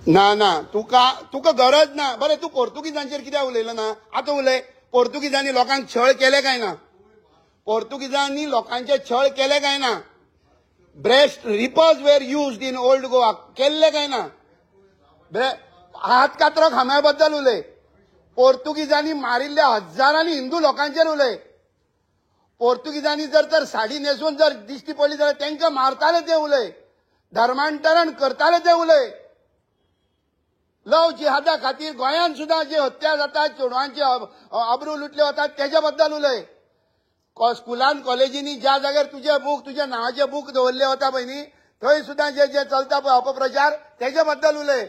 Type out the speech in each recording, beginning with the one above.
ना ना, तुका तुका गरज ना. बरें, तूं पोर्तुगीजांचेर कित्याक उलयलो ना? आतां उलय. पोर्तुगीजांनी लोकांक छळ केले काय ना? पोर्तुगीजांनी लोकांचे छळ केले काय ना? Breast reapers were used in old Goa, केल्ले काय ना? हात कातरो खांब्या बद्दल उलय. पोर्तुगीजांनी मारिल्ल्या हजारांनी हिंदू लोकांचेर उलय. पोर्तुगीजांनी जर तर साडी न्हेसून जर दिश्टी पडली जाल्यार तांकां मारताले ते उलय. धर्मांतरण करताले ते उलय. लव जिहादा खातीर गोंयांत सुद्दां जे हत्या जातात, चेडवांचे अब्रू लुटले वतात तेजे बद्दल उलय. स्कुलान कॉलेजींनी ज्या जाग्यार तुजे बूक, तुज्या नांवाचे बूक दवरले वता पळय न्ही, थंय सुद्दां जे जे चलता पळय अपप्रचार तेजे बद्दल उलय.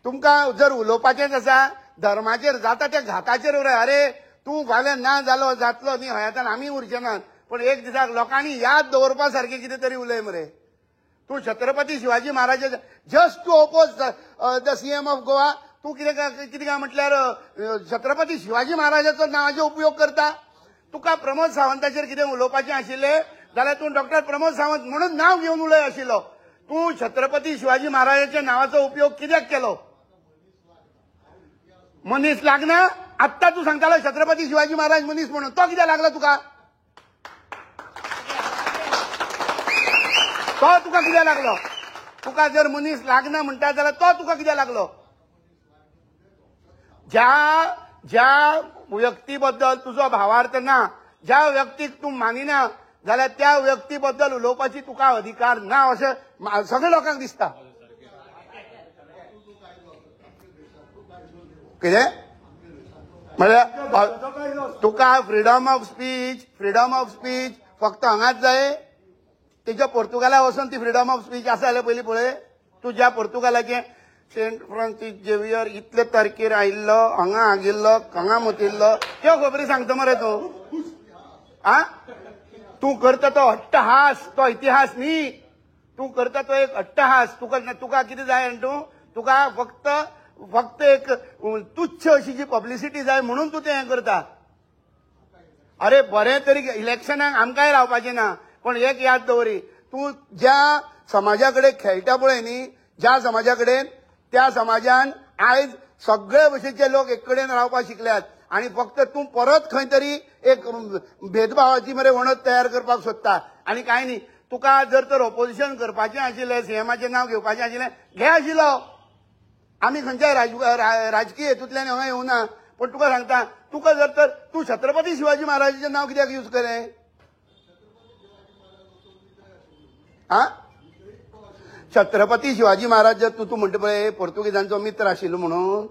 तुमकां जर उलोवपाचेंच आसा धर्माचेर जाता त्या घाताचेर उलय. अरे तूं फाल्यां ना जालो जातलो न्ही हयातान आमी उरचे नात, पूण एक दिसाक लोकांनी याद दवरपा सारकें कितें तरी उलय मरे. तूं छत्रपती शिवाजी महाराजा just to oppose the CM of Goa, तूं कितें कितें काय म्हटल्यार छत्रपती शिवाजी महाराजाचो नांवाचो उपयोग करता. तुका प्रमोद सावंताचेर कितें उलोवपाचें आशिल्लें जाल्यार तूं डॉक्टर प्रमोद सावंत म्हणून नांव घेवन उलय आशिल्लो. तूं छत्रपती शिवाजी महाराजाच्या नांवाचो उपयोग कित्याक केलो? मनीस लागना? आत्ता तूं सांगतालो छत्रपती शिवाजी महाराज मनीस म्हणून, तो कित्याक लागला तुका? तो तुका कित्याक लागलो? तुका जर मनीस लागना म्हणटा जाल्यार तो तुका कित्याक लागलो? ज्या ज्या व्यक्ती बद्दल तुजो भावार्थ ना, ज्या व्यक्तीक तूं मानिना जाल्यार त्या व्यक्ती बद्दल उलोवपाची तुका अधिकार ना अशें सगळ्या लोकांक दिसता. कितें म्हळ्यार तुका freedom of speech, freedom of speech फक्त हांगाच जाय? तेच्या पोर्तुगाला वचून ती फ्रिडम ऑफ स्पीच आसा जाल्यार पयलीं पळय. तूं ज्या पोर्तुगालाचें सेंट फ्रांसीस झेवियर इतले तारखेर आयिल्लो, हांगा आगिल्लो, हांगा मुतिल्लो, त्यो खबरी सांगता मरे तूं. आ, तूं करता तो अट्टहास, तो इतिहास न्ही. तूं करता तो एक अट्टहास. तुका तुका कितें जाय आनी तूं तुका फक्त फक्त एक तुच्छ अशी जी पब्लिसिटी जाय म्हणून तूं तें हें करता. अरे बरें तरी इलेक्शनाक आमकांय रावपाचें ना, पूण एक याद दवरी, तूं ज्या समाजा कडेन खेळटा पळय न्ही, ज्या समाजा कडेन, त्या समाजान आयज सगळे भशेचे लोक एक कडेन रावपाक शिकल्यात आनी फक्त तूं परत खंय तरी एक भेदभावाची मरे वणत तयार करपाक सोदता. आनी कांय न्ही, तुका जर तर ओपोजिशन करपाचें आशिल्लें, सीएमाचें नांव घेवपाचें आशिल्लें, घे आशिल्लो. आमी खंयच्याय राजकीय हेतूंतल्यान हांगा येवना, पूण तुका सांगता, तुका जर तर तूं छत्रपती शिवाजी महाराजाचें नांव कित्याक यूज केलें? आ, छत्रपती शिवाजी महाराज जर तूं म्हणटा पळय पोर्तुगीजांचो मित्र आशिल्लो म्हणून,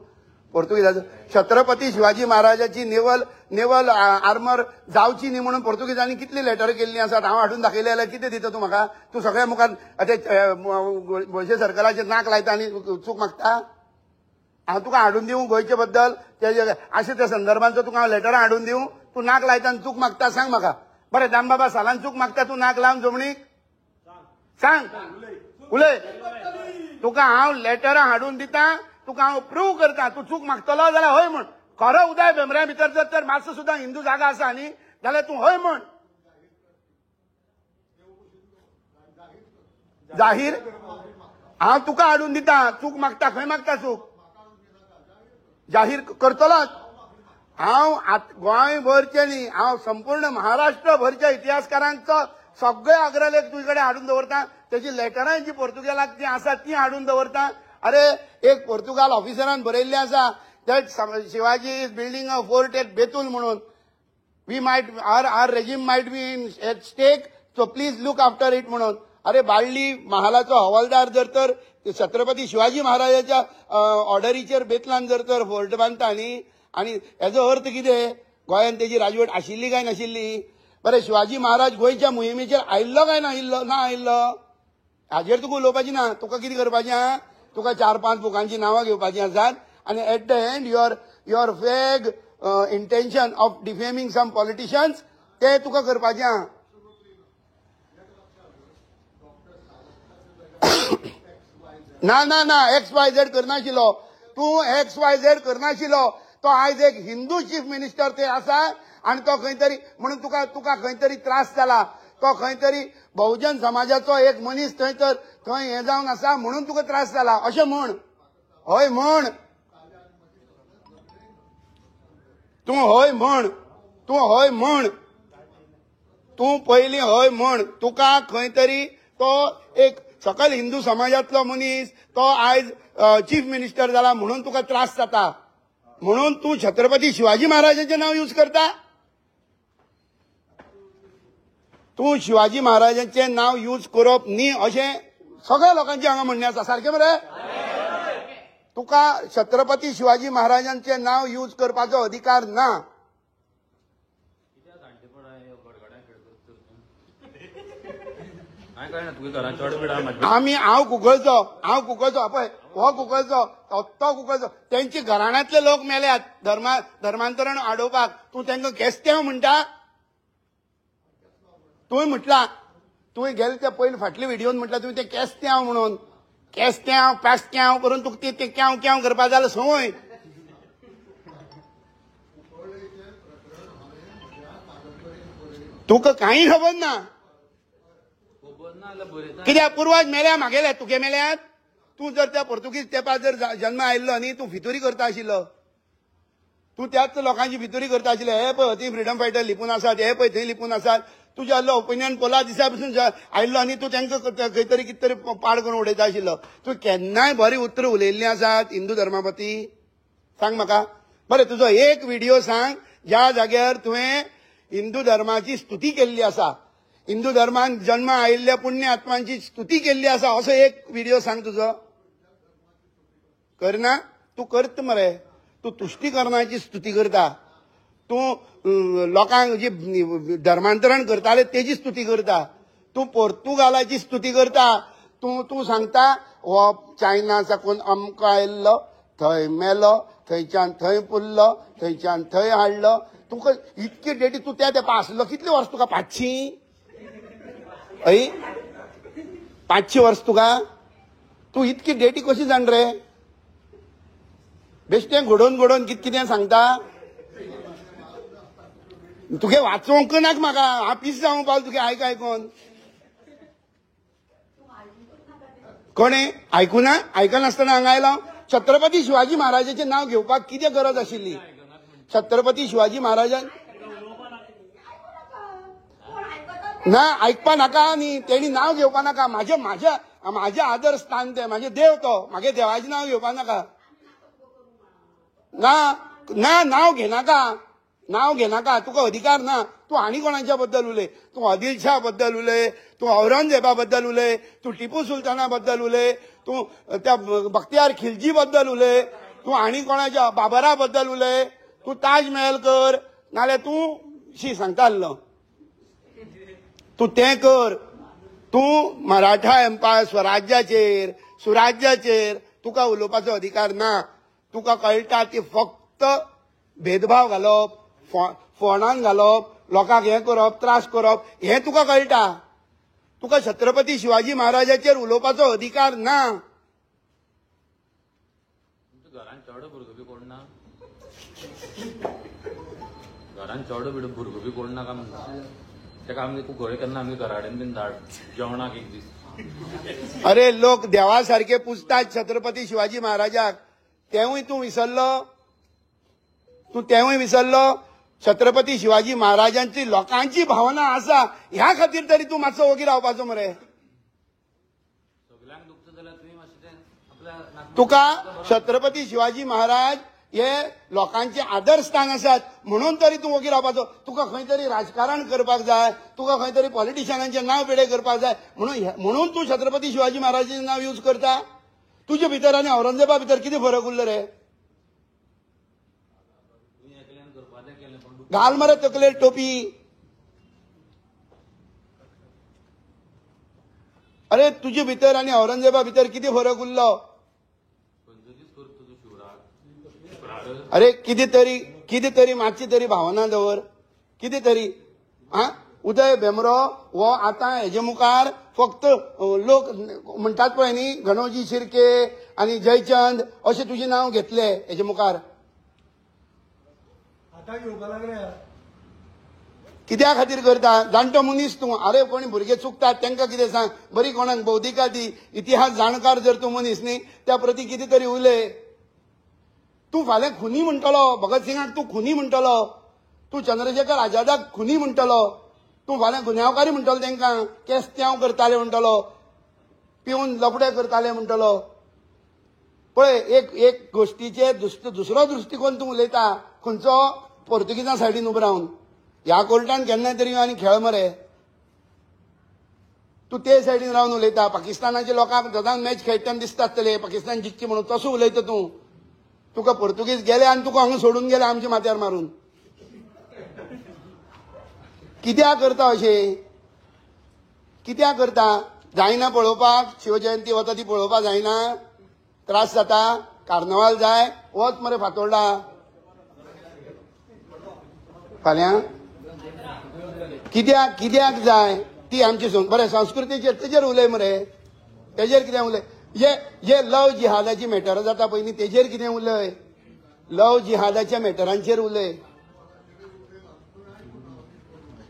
पोर्तुगीजांचो छत्रपती शिवाजी महाराजाची नेवल नेवल आर्मर जावची न्ही म्हणून पोर्तुगीजांनी कितली लेटर केल्ली आसात हांव हाडून दाखयलें जाल्यार कितें दिता तूं म्हाका? तूं सगळ्या मुखार ते गोंयचे सरकाराचेर नाक लायता आनी चूक मागता? हांव तुका हाडून दिवं गोंयचे बद्दल अशें त्या संदर्भांचो तुका हांव लेटरां हाडून दिवं? तूं नाक लायता आनी चूक मागता? सांग म्हाका. बरें, दामबाबा सालान चूक मागता तूं नाक लावन जमणीक? सांग, उलय. तुका हांव लेटरां हाडून दिता, तुका हांव प्रूव करता, तूं चूक मागतलो जाल्यार हय म्हण. खरो उदय भेंब्र्या भितर जर तर मातसो सुद्दां हिंदू जागा आसा न्ही जाल्यार तूं हय म्हण. जाहीर हांव तुका हाडून दिता, चूक मागता, खंय मागता चूक? जाहीर करतलोच हांव. गोंयभरचे न्ही, हांव संपूर्ण महाराष्ट्रभरच्या इतिहासकारांचो सगळे अग्रलेख तुजे कडेन हाडून दवरता, तेजी लेटरां जी पोर्तुगेलाक जी आसा ती हाडून दवरता. अरे एक पोर्तुगाल ऑफिसरान बरयल्लें आसा that Shivaji is building a fort at Betul म्हणून. We might our regime might be in at stake, so please look after it म्हणून. अरे बाळ्ळी महालाचो हवालदार जर तर छत्रपती शिवाजी महाराजाच्या ऑर्डरीचेर बेतलान जर तर फोर्ट बांदता न्ही, आनी हेजो अर्थ कितें? गोंयांत तेजी राजवट आशिल्ली काय नाशिल्ली? बरें, शिवाजी महाराज गोंयच्या मोहिमेचेर आयिल्लो काय नायिल्लो? ना आयिल्लो. हाजेर तुका उलोवपाचें ना. तुका कितें करपाचें? तुका 4-5 बुकांची नांवां घेवपाचीं आसात आनी at the end your vague intention of defaming some politicians ते तुका करपाचें आहा. ना ना ना, एक्स वाय झेड करनाशिल्लो तूं, एक्स वाय झेड करनाशिल्लो. तो आयज एक हिंदू चीफ मिनिस्टर ते आसा आनी तो खंय तरी म्हणून तुका तुका खंय तरी त्रास जाला. तो खंय तरी बहुजन समाजाचो एक मनीस थंय तर थंय हें जावन आसा म्हणून तुका त्रास जाला अशें म्हण. हय म्हण, तूं हय म्हण, तूं हय म्हण, तूं पयलीं हय म्हण. तुका खंय तरी तो एक सकल हिंदू समाजांतलो मनीस तो आयज चीफ मिनिस्टर जाला म्हणून तुका त्रास जाता, म्हणून तूं छत्रपती शिवाजी महाराजांचें नांव यूज करता. तूं शिवाजी महाराजांचें नांव यूज करप न्ही अशें सगळ्या लोकांचें हांगा म्हणणें आसा. सारकें मरे? तुका छत्रपती शिवाजी महाराजांचें नांव यूज करपाचो अधिकार ना. आमी हांव कुंकळचो, हांव कुंकळचो, पळय हो कुंकळचो, तो कुंकळचो, तेंच्या घराण्यांतले लोक मेल्यात धर्मांतरण आडोवपाक. तूं तांकां केस्त्यांव म्हणटा? तुवें म्हटलां, तुवें गेले त्या पयलीं फाटले व्हिडियोन म्हटलां तुवें तें केस्त्यांव म्हणून, केस्त्यांव पास्त्यांव करून तुका तें क्यांव क्यांव करपा जालें संवय. तुका कांय खबर ना. कित्याक पुर्वज मेल्या मागेले, तुगे मेल्यात? तूं जर त्या पोर्तुगीज तेंपार जर जन्म आयिल्लो न्ही, तूं फितुरी करता आशिल्लो, तूं त्याच लोकांची फितुरी करता आशिल्लो. हे पळय ती फ्रिडम फायटर लिपून आसात, हे पळय थंय लिपून आसात. तुज्या आहलो ओपिनियन पोला दिसा पसून आयिल्लो आनी तूं तांकां खंय तरी कितें तरी पाड करून उडयता आशिल्लो. तूं केन्नाय बरीं उतरां उलयल्लीं आसात हिंदू धर्मा प्रती? सांग म्हाका. बरें, तुजो एक व्हिडियो सांग ज्या जाग्यार तुवें हिंदू धर्माची स्तुती केल्ली आसा, हिंदू धर्मान जन्म आयिल्ल्या पुण्य आत्मांची स्तुती केल्ली आसा, असो एक व्हिडियो सांग तुजो. करना? तूं करता मरे. तूं तुश्टीकरणाची स्तुती करता, तूं लोकांक जी धर्मांतरण करताले तेजी स्तुती करता, तूं पोर्तुगालाची स्तुती करता. तूं तूं सांगता हो चायना साकून अमको आयिल्लो, थंय मेलो, थंयच्यान थंय पुरलो, थंयच्यान थंय हाडलो. तुका इतकी डेटी तूं त्या तेंपार आसलो. कितले वर्स तुका? 500? हय, 500 वर्स तुका? तूं इतकी डेटी कशी जाण रे? बेश्टें घडोवन घडोवन कितें कितें सांगता. तुगे वाचोवंक नाका म्हाका, हांव पीस जावंक पावलो तुगे आयक आयकोन. कोणें आयकुना? आयकनासतना हांगा आयलो. छत्रपती शिवाजी महाराजाचें नांव घेवपाक कितें गरज आशिल्ली? छत्रपती शिवाजी महाराजान ना आयकपा नाका न्ही, तेणी नांव घेवपा नाका. म्हाजें म्हाज्या म्हाजें आदर स्थान तें, म्हाजें देव तो, म्हागे देवाचें नांव घेवपा नाका. ना ना, नांव घेनाका, नांव घेनाका, तुका अधिकार ना. तूं आनी कोणाच्या बद्दल उलय, तूं आदिल शाह बद्दल उलय, तूं औरंगजेबा बद्दल उलय, तूं टिपू सुलताना बद्दल उलय, तूं त्या बख्तियार खिलजी बद्दल उलय, तूं आनी कोणाच्या बाबरा बद्दल उलय, तूं ताजमहल कर, नाल्यार तूं शी सांगता आसलो तूं तें कर. तूं मराठा एम्पायर स्वराज्याचेर सुराज्याचेर तुका उलोवपाचो अधिकार ना. तुका कळटा ती फक्त भेदभाव घालप, फोंडान घालप, लोकांक हें करप, त्रास करप, हें तुका कळटा. तुका छत्रपती शिवाजी महाराजाचेर उलोवपाचो अधिकार ना. घरान चेडो भुरगो बी कोण ना? घरान चेडो भुरगो बी कोण ना काय म्हणटा? ताका आमी कुंकळे केन्ना आमी घरा कडेन बीन धाड जेवणाक एक दीस. अरे लोक देवा सारके पुजतात छत्रपती शिवाजी महाराजाक, तेवूय तूं विसरलो? तूं तेवूय विसरलो? छत्रपती शिवाजी महाराजांची लोकांची भावना आसा ह्या खातीर तरी तूं मातसो ओगी रावपाचो मरे. तुका छत्रपती शिवाजी महाराज हे लोकांचे आदर्शस्थान आसात म्हणून तरी तूं ओगी रावपाचो. तुका खंय तरी राजकारण करपाक जाय, तुका खंय तरी पॉलिटिशियनांचें नांव पेडे करपाक जाय म्हणून तूं छत्रपती शिवाजी महाराजांचें नांव यूज करता. तुजे भितर आनी औरंगजेबा भितर कितें फरक उरलो रे? घाल मरे तकलेर टोपी. अरे तुजे भितर आनी औरंगजेबा भितर कितें फरक उरलो? अरे कितें तरी कितें तरी मातशी तरी भावना दवर, कितें तरी. आं, उदय भेंब्रो हो आतां हेजे मुखार फक्त लोक म्हणटात पळय न्ही, गणोजी शिर्के आनी जयचंद अशें तुजें नांव घेतलें हेजे मुखार. आतां घेवपा लागले. कित्या खातीर करता? जाणटो मनीस तूं. अरे कोणी भुरगे चुकतात तांकां कितें सांग, बरी कोणाक बौद्धिका दी, इतिहास जाणकार जर तूं मनीस न्ही त्या प्रती कितें तरी उलय. तूं फाल्यां खुनी म्हणटलो, भगत सिंगाक तूं खुनी म्हणटलो, तूं चंद्रशेखर आझादाक खुनी म्हणटलो, तूं फाल्यां गुन्यांवकारी म्हणटलो, तांकां केस्त्यांव करताले म्हणटलो, पिवन लफडे करताले म्हणटलो. पळय एक एक गोश्टीचे दुसरो दृश्टिकोन तूं उलयता, खंयचो पोर्तुगीजां सायडीन उबो रावन. ह्या कोर्टान केन्ना तरी आनी खेळ मरे. तूं ते सायडीन रावन उलयता. पाकिस्तानाच्या लोकांक सदांच मॅच खेळटा दिसता आसतले पाकिस्तान जिखची म्हणून, तसो उलयता तूं. तुका पोर्तुगीज गेले आनी तुका हांगा सोडून गेले आमच्या माथ्यार मारून. कित्याक करता अशें? कित्याक करता? जायना पळोवपाक, शिवजयंती वता ती पळोवपाक जायना, त्रास जाता, कार्नवाल जाय, वच मरे फातोर्डा फाल्यां. कित्याक कित्याक जाय ती आमची बरें संस्कृतीचेर तेजेर उलय मरे, तेजेर कितें उलय. जे लव जिहादाची मॅटर जाता पळय न्ही तेजेर कितें उलय, लव जिहादाच्या मॅटरांचेर उलय.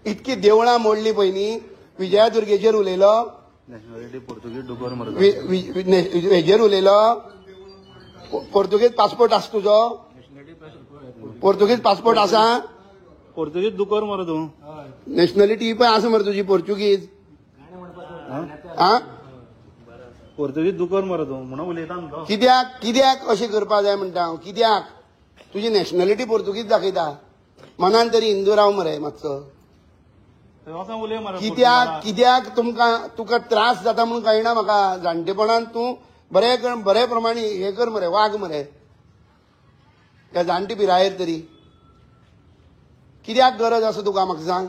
इतकी देवळां मोडली पळय न्ही, विजयादुर्गेचेर उलयलो, हेजेर उलयलो, पोर्तुगीज पासपोर्ट आसा तुजो, पोर्तुगीज पासपोर्ट आसा, पोर्तुगीज दुकर मरे तूं, नॅशनलिटी पण आसा मरे तुजी पोर्तुगीज. आ पोर्तुगीज दुकर मरे तूं म्हणून उलयता. कित्याक कित्याक अशें करपाक जाय म्हणटा हांव? कित्याक तुजी नॅशनलिटी पोर्तुगीज दाखयता, मनान तरी हिंदू राव मरे मातसो. कित्याक कित्याक तुमकां तुका त्रास जाता म्हणून कळना म्हाका. जाणटेपणान तूं बरे बरे प्रमाणे हे कर मरे, वाग मरे त्या जाणटे पिरायेर तरी. कित्याक गरज आसा तुका म्हाका सांग?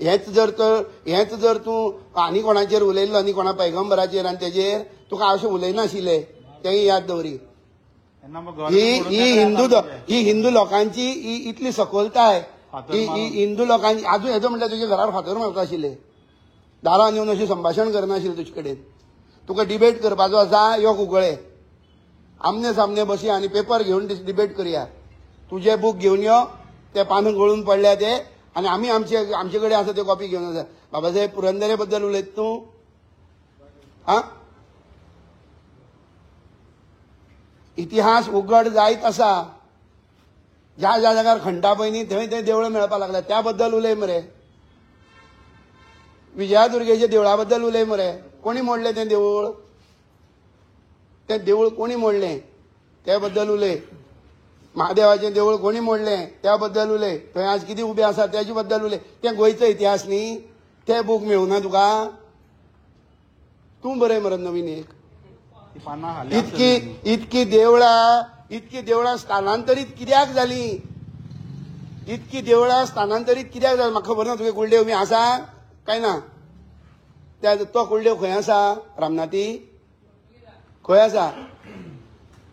हेच जर तर हेच जर तूं आनी कोणाचेर उलयल्लो न्ही, कोणा पैगंबराचेर आनी तेजेर तुका अशें उलयनाशिल्लें, तेंय याद दवरी. ही ही हिंदू ही हिंदू लोकांची ही इतली सखोलताय, ही हिंदू लोकांची. आजून येदो म्हणल्यार तुज्या घरार फातर मारता आशिल्ले, दारान येवन अशें संभाशण करनाशिल्लें तुजे कडेन. तुका डिबेट करपाचो आसा, यो कुंकळे आमने सामने बसया आनी पेपर घेवन डिबेट करया. तुजे बूक घेवन यो, ते पानां गळून पडल्या ते, आनी आमी आमचे आमचे कडेन आसा त्यो कॉपी घेवन आसा. बाबासाहेब पुरंदरे बद्दल उलयत तूं? आ इतिहास उगड जायत आसा. ज्या ज्या जाग्यार खंडा पळय न्ही थंय थंय देवळां मेळपाक लागल्या, त्या बद्दल उलय मरे. विजयादुर्गेच्या देवळा बद्दल उलय मरे. कोणी मोडलें तें देवूळ? तें देवूळ कोणी मोडलें त्या बद्दल उलय. महादेवाचें देवूळ कोणी मोडलें त्या बद्दल उलय. थंय आज कितें उबें आसा तेजे बद्दल उलय. तें गोंयचो इतिहास न्ही, ते बूक मेळुना तुका? तूं बरय मरे नवीन एक. इतकी इतकी देवळां, इतकी देवळां स्थानांतरीत कित्याक जालीं? इतकी देवळां स्थानांतरीत कित्याक जालीं म्हाका खबर ना. तुगे कुलदेव बी आसा काय ना? त्या तो कुलदेव खंय आसा? रामनाथी खंय आसा?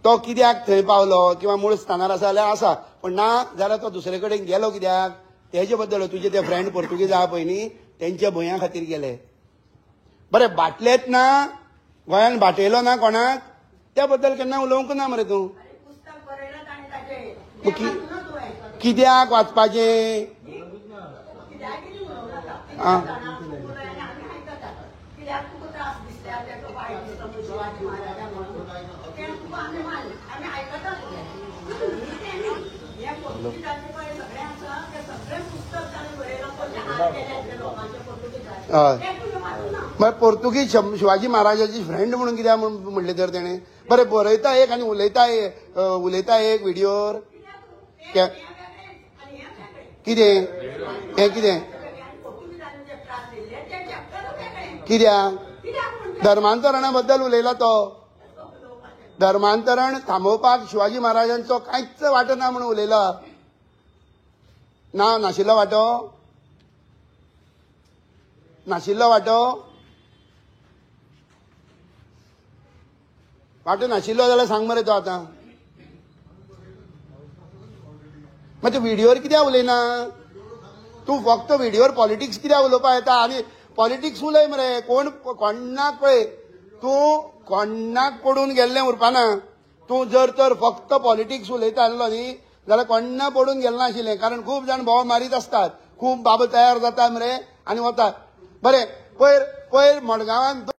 तो कित्याक थंय पावलो किंवा मूळ स्थानार आसा जाल्यार आसा, पण ना जाल्यार तो दुसरे कडेन गेलो कित्याक? तेजे बद्दल तुजे ते फ्रेंड पोर्तुगीज आहा पळय न्ही, तेंच्या भंया खातीर गेले. बरें बाटलेत ना, गोंयान बाटयलो ना कोणाक, त्या बद्दल केन्ना उलोवंक ना मरे तूं. कित्याक वाचपाचें? आं हय, मागीर पोर्तुगीज शिवाजी महाराजाची फ्रेंड म्हणून कित्याक म्हणलें तर तेणें? बरें बरयता एक आनी उलयता एक, उलयता एक व्हिडियोर. कितें हें? कितें कित्याक धर्मांतरणा बद्दल उलयला तो? धर्मांतरण थांबोवपाक शिवाजी महाराजांचो कांयच वांटो ना म्हणून उलयला. ना नाशिल्लो वांटो, नाशिल्लो वांटो, वांटो नाशिल्लो जाल्यार सांग मरे तो आतां. मागीर तूं व्हिडियोर कित्याक उलयना? तूं फक्त व्हिडियोर पॉलिटिक्स कित्याक उलोवपाक येता? आनी पॉलिटिक्स उलय मरे. कोण कोणाक पळय तूं कोणाक पडून गेल्लें उरपाना. तूं जर तर फक्त पॉलिटिक्स उलयता आसलो न्ही जाल्यार कोण्णा पडून गेलें नाशिल्लें, कारण खूब जाण बोवाळ मारीत आसतात, खूब बाबा तयार जाता मरे आनी वतात. बरें, पयर पयर मडगांवान